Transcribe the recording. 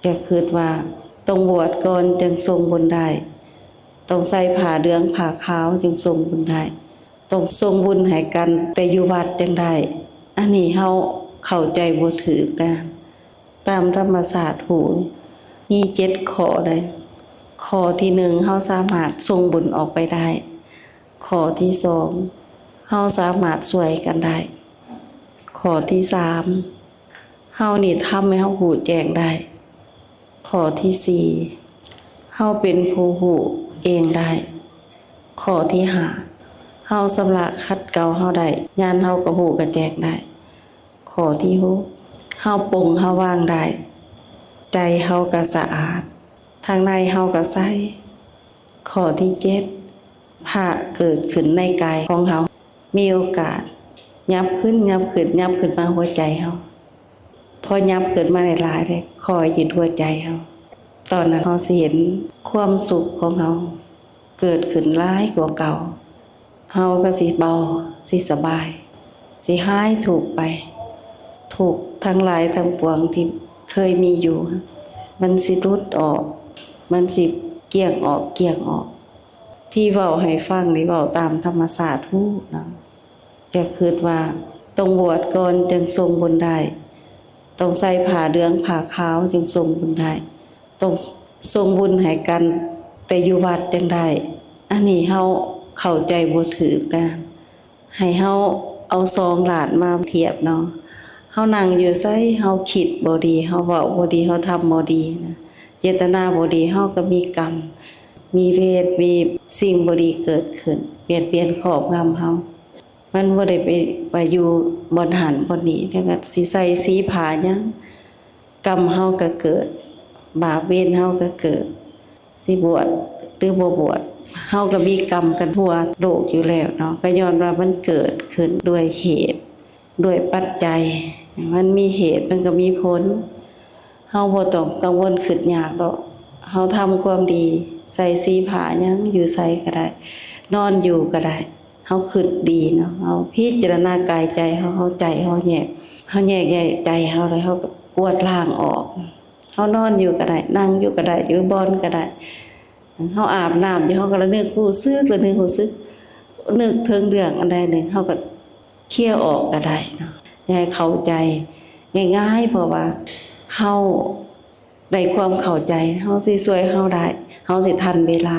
ຈະຄິດວ່າຕ້ອງບວດກ່ອນຈຶ່ງສົ່ງບຸນໄດ້, ຕ້ອງໃສ່ຜ້າເຫຼືອງຜ້າຂາວຈຶ່ງສົ່ງບຸນໄດ້, ຕ້ອງສົ່ງບຸນໃຫ້ກັນແຕ່ຢູ່ວັດຈັ່ງໄດ້. ອັນນີ້ເຮົາເຂົ້າໃຈບໍ່ຖືກນະ. ຕາມທຳມະຊາດຮູ້ມີເຈັດຂໍ້ໃດ. ຂໍ້ທີໜຶ່ງ ເຮົາສາມາດສົ່ງບຸນອອກໄປໄດ້. ຂໍ້ທີສອງ ເຮົາສາມາດຊ່ວຍກັນໄດ້. ຂໍ້ທີສາມ ເຮົານີ້ທຳໃຫ້ເຮົາຮູ້ແຈ້ງໄດ້. ຂໍ້ທີສີ່ ເຮົາເປັນຜູ້ຮູ້ເອງໄດ້. ຂໍ້ທີຫ້າ ເຮົາຊຳລະຂັດເກົາເຮົາໄດ້, ຍານເຮົາກໍຮູ້ກະແຈ້ງໄດ້. ຂໍ້ທີຫົກ ເຮົາປົງເຮົາວາງໄດ້, ໃຈເຮົາກໍສະອາດ, ທາງໃນເຮົາກໍໃສ. ຂໍ້ທີເຈັດ ພະເກີດຂຶ້ນໃນກາຍຂອງເຮົາ, ມີໂອກາດຫຍັບຂຶ້ນ, ຫຍັບຂຶ້ນ, ຫຍັບຂຶ້ນມາຫົວໃຈເຮົາ. ພໍຫຍັບຂຶ້ນມາໄດ້ຫຼາຍເດ້, ຄ່ອຍຍຶດຫົວໃຈເຮົາ. ຕອນນັ້ນເຮົາຊິເຫັນຄວາມສຸກຂອງເຮົາເກີດຂຶ້ນຫຼາຍກວ່າເກົ່າ. ເຮົາກໍຊິເບົາ, ຊິສະບາຍ, ຊິຫາຍທຸກໄປ. ທຸກທັງຫຼາຍທັງປວງທີ່ເຄີຍມີຢູ່, ມັນຊິຫຼຸດອອກ, ມັນຊິກ້ຽງອອກ, ກ້ຽງອອກ. ທີ່ເວົ້າໃຫ້ຟັງນີ້ເວົ້າຕາມທຳມະຊາດຮູ້ນະ. ຈະຄິດວ່າຕ້ອງບວດກ່ອນຈຶ່ງສົ່ງບຸນໄດ້, ຕ້ອງໃສ່ຜ້າເຫຼືອງຜ້າຂາວຈຶ່ງສົ່ງບຸນໄດ້, ຕ້ອງສົ່ງບຸນໃຫ້ກັນແຕ່ຢູ່ວັດຈັ່ງໄດ້. ອັນນີ້ເຮົາເຂົ້າໃຈບໍ່ຖືກນະ. ໃຫ້ເຮົາເອົາສອງດ້ານມາທຽບເນາະ. ເຮົານັ່ງຢູ່ໃສ, ເຮົາຄິດບໍ່ດີ, ເຮົາເວົ້າບໍ່ດີ, ເຮົາທຳບໍ່ດີນະ, ເຈດຕະນາບໍ່ດີ, ເຮົາກໍມີກຳ, ມີເວດ, ມີສິ່ງບໍ່ດີເກີດຂຶ້ນ, ບຽດບຽນຄອບງຳເຮົາ. ມັນບໍ່ໄດ້ໄປ, ໄປຢູ່ບ່ອນຫັ້ນບ່ອນນີ້, ແລ້ວກໍຊິໃສ່ສີຜ້າຫຍັງ, ກຳເຮົາກໍເກີດ, ບາບເວນເຮົາກໍເກີດ. ຊິບວດຫຼືບໍ່ບວດ, ເຮົາກໍມີກຳກັນທົ່ວໂລກຢູ່ແລ້ວເນາະ, ກໍຍ້ອນວ່າມັນເກີດຂຶ້ນດ້ວຍເຫດ, ດ້ວຍປັດໄຈ, ມັນມີເຫດ ມັນກໍມີຜົນ. ເຮົາບໍ່ຕ້ອງກັງວົນຄຶດຍາກດອກ. ເຮົາທຳຄວາມດີ, ໃສ່ສີຜ້າຫຍັງ, ຢູ່ໃສກໍໄດ້, ນອນຢູ່ກໍໄດ້. ເຮົາຄຶດດີເນາະ, ເຮົາພິຈາລະນາກາຍໃຈເຮົາ, ເຮົາໃຈເຮົາແຍກ, ເຮົາແຍກແຍະໃຈເຮົາ ແລ້ວເຮົາກໍກວດລ້າງອອກ. ເຮົານອນຢູ່ກໍໄດ້, ນັ່ງຢູ່ກໍໄດ້, ຢູ່ບ່ອນກໍໄດ້. ເຮົາອາບນ້ຳຢູ່, ເຮົາກໍລະນຶກຮູ້ສຶກ, ລະນຶກຮູ້ສຶກ, ນຶກເຖິງເລື່ອງອັນໃດໜຶ່ງ, ເຮົາກໍເຄຍອອກກໍໄດ້ເນາະ. ຢ່າໃຫ້ເຂົ້າໃຈງ່າຍໆ, ເພາະວ່າເຮົາໄດ້ຄວາມເຂົ້າໃຈ, ເຮົາຊິຊ່ວຍເຮົາໄດ້, ເຮົາຊິທັນເວລາ.